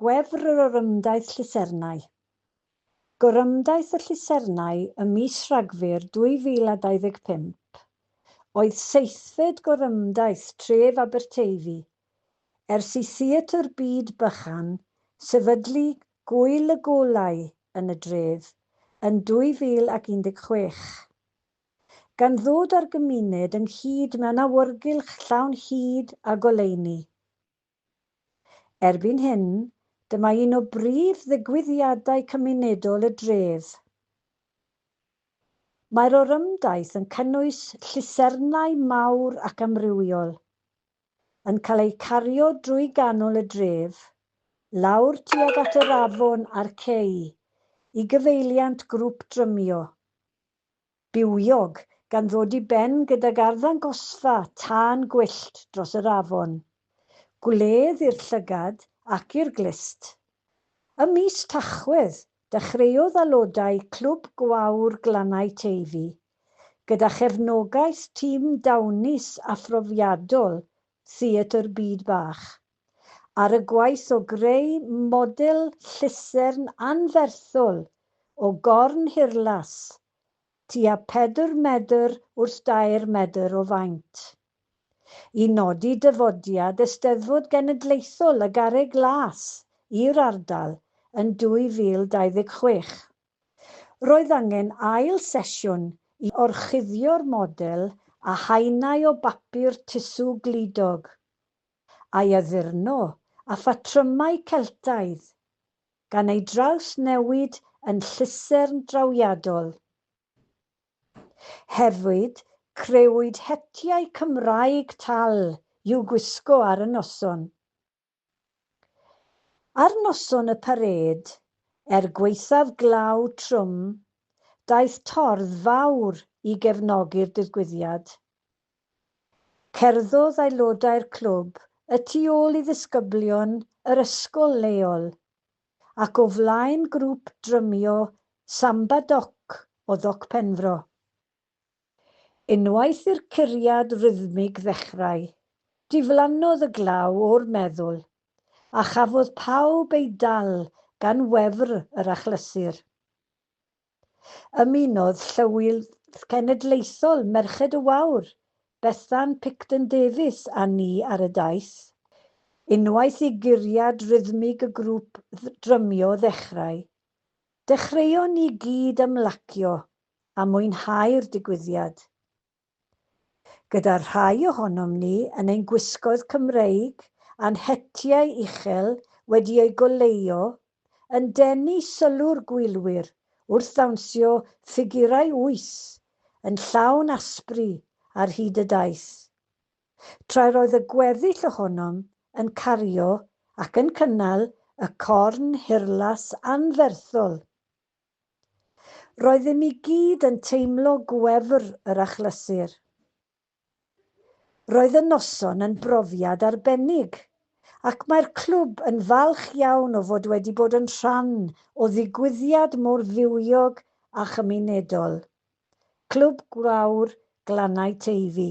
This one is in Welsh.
Gwefr yr orymdaith llusernau. Gorymdaith y llusernau ym mis Rhagfyr 2025 oedd seithfed gorymdaith tref Aberteifi ers i Theatr Byd Bychan sefydlu Gŵyl y Golau yn y dref yn 2016, gan ddod â'r gymuned ynghyd mewn awyrgylch llawn hud a goleuni. Erbyn hyn, dyma un o brif ddigwyddiadau cymunedol y dref. Mae'r orymdaith yn cynnwys llusernau mawr ac amrywiol, yn cael eu cario drwy ganol y dref, lawr tuag at yr afon a'r cei, i gyfeiliant grŵp drymio. Bywiog, gan ddod i ben gydag arddangosfa tân gwyllt dros yr afon. Gwledd i'r llygad ac i'r glust. Ym mis Tachwedd, dechreuodd aelodau Clwb Gwawr Glannau Teifi, gyda chefnogaeth tîm dawnus a phrofiadol Theatr Byd Bach, ar y gwaith o greu model llusern anferthol o gorn hirlas, tua 4 medr wrth dair medr o faint. I nodi dyfodiad Eisteddfod Genedlaethol y Garreg Las i'r ardal yn 2026. Roedd angen ail sesiwn i orchuddio'r model â haenau o bapur tusw gludog, a'i addurno â phatrymau Celtaidd, gan ei drawsnewid yn llusern drawiadol. Hefyd, crëwyd hetiau Cymraeg tal i'w gwisgo ar y noson. Ar noson y parêd, er gwaethaf glaw trwm, daeth torf fawr i gefnogi'r digwyddiad. Cerddodd aelodau'r clwb y tu ôl i ddisgyblion yr ysgol leol, ac o flaen grŵp drymio Samba Doc o Ddoc Penfro. Unwaith i'r curiad rhythmig ddechrau, diflannodd y glaw o'r meddwl, a chafodd pawb eu dal gan wefr yr achlysur. Ymunodd Llywydd Cenedlaethol Merched y Wawr, Bethan Picton Davies â ni ar y daith. Unwaith i guriad rhythmig y grŵp drymio ddechrau, dechreuon ni gyd ymlacio a mwynhau'r digwyddiad. Gyda rhai ohonom ni yn ein gwisgoedd Cymreig a'n hetiau uchel wedi eu goleuo, yn denu sylw'r gwylwyr wrth ddawnsio ffigurau wyth yn llawn asbri ar hyd y daith. Tra roedd y gweddill ohonom yn cario ac yn cynnal y corn hirlas anferthol. Roeddem i gyd yn teimlo gwefr yr achlysur. Roedd y noson yn brofiad arbennig, ac mae'r clwb yn falch iawn o fod wedi bod yn rhan o ddigwyddiad mor fywiog a chymunedol. Clwb Gwawr Glannau Teifi.